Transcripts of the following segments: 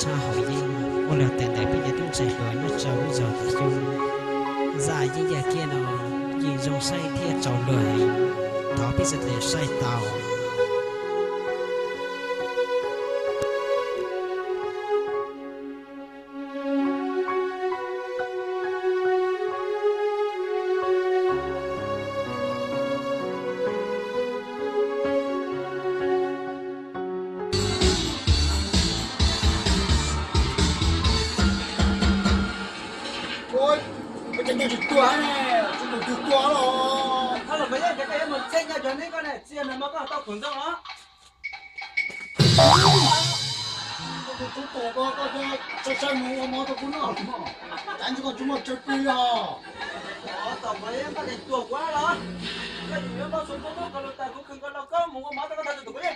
Tshaj hauv yeeb ua luag tawm ntawm peb cov tub ntxhais hluas nyob rau lub zos Thaum Xyooj. Zaj yeeb yaj kiab no yeej zoo saib thiab txaus luag heev, thov peb sawv daws saib tau. Ua cas koj tsis tuag ne, tsis tus twg tuag los? Thab los koj yeej cov koj yuav mus txheeb nyob cov neb koj ne, txia nag hmo koj tau khoom ntxoog los? Koj tus tub tuag ko koj thiaj sai sai mus ua mov rau kuv noj, cas ntshe koj tsis muaj chaw pw li os. Tom koj yeej koj tias tuag kuv los? Koj yuav npau suav tuaj tuaj koj los tas kuv khwv koj los koj mus ua mov rau koj tau tus kuv yeej.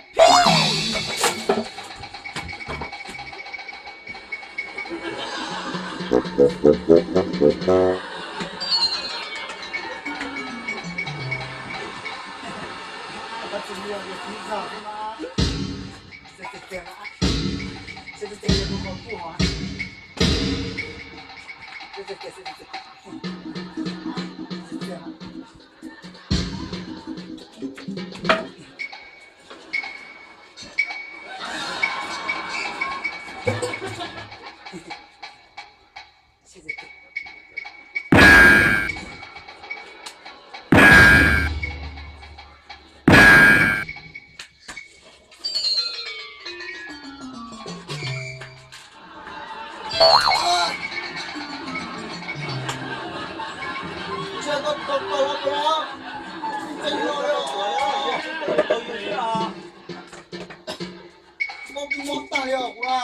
Koj twb mob tag li os kuv a.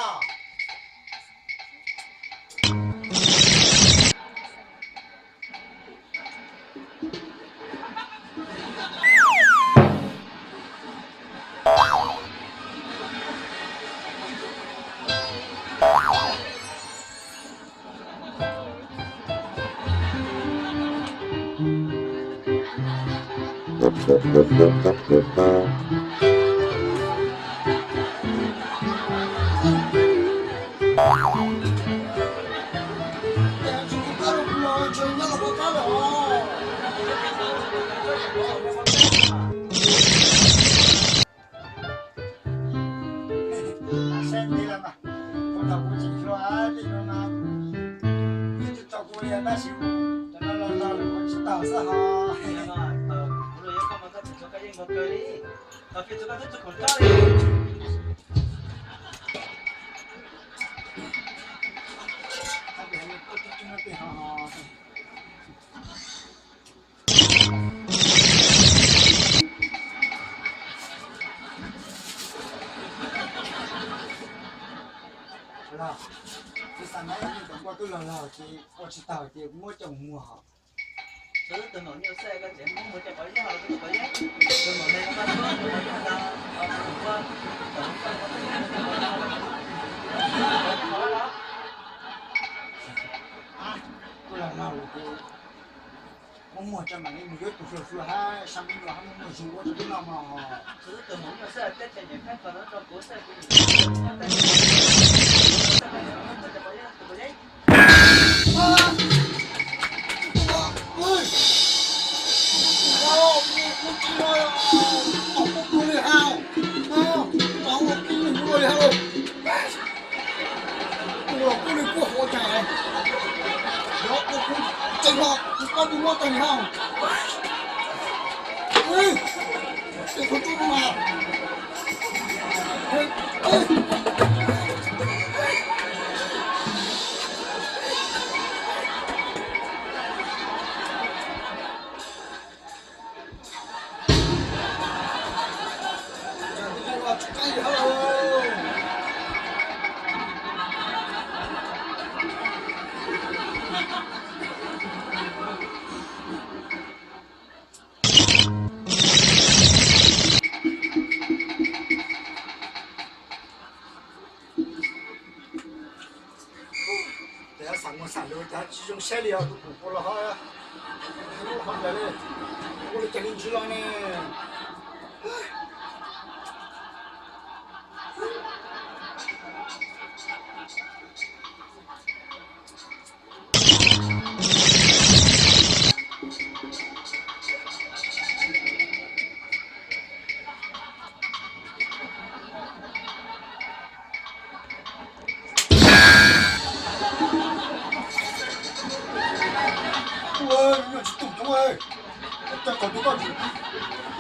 Saib ntev lawm mas, ua thaum kuv tseem hluas li no mas, twb tsis txog kuv li tab sis cov no los los lawm kuv tsis tau xwb hos. Kuv los yuav koj mas koj tsis txog koj yeej nkaus kawg li, thaum pib txog koj twb tsis khoom rab li. Los, kuv xav nab ib tug koj twb los los ces ua tsis tau ces muab coj mus muag hos. Tus maum nyuj xwb koj tseem muab muag coj pov yog tus pov yog, tus maum neeg koj muab muag pov yog ntag. Kuj los laug lawm ces muab muag tso mam li mus yuav tus hluas hluas hab sab me nyuam hab muaj muaj zug ua rau lub no mog. Tus maum nyuj xwb teb chaws nyem kab ko no rau kuv xwb kuv Tus los kuj li kuj hov cas, yog tus kuv tseem los kuv pab tus muab tag li hab. Tus kuv tub no mas. Ces xav mus xav lus cas tsis zoo siab li os, tus kuv los ho ua li cas li ntsis los ne. Nyuaj tsis tu coob, coj kom tus koj tus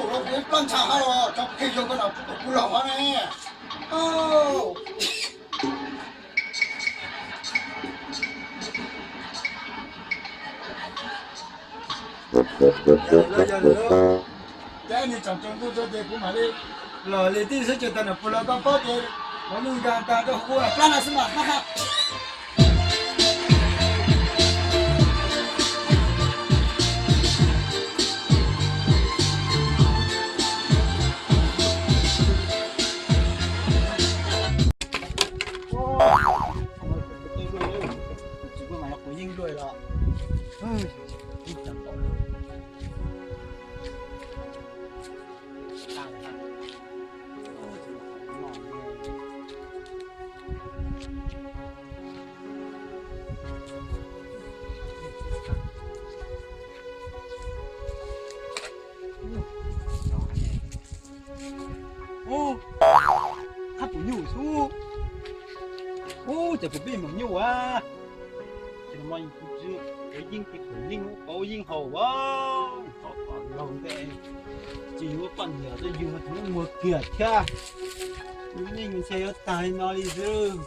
los kuv ib plab ntsha hab los cov phem yog koj na, kuv los hov ne. Yog li, yog li, ces nej tsaus ntuj tso ces kuv mam li los li tib xwb, ces tag nrho puag los koj paub ces los nyuj nkag tas rau hauv kuv plab no xwb mas. Ub, hab tus nyuj xwb. Ub, ces kuv pib mus nyuj a. Ces no kuv yeej, kuv yeej paub yeej haus a. Tov tom laug ntej, tsis yuav poj niam rau yus tsis muaj muag kiag thiab. Yus yeej ntshe yuav tag li no li xwb.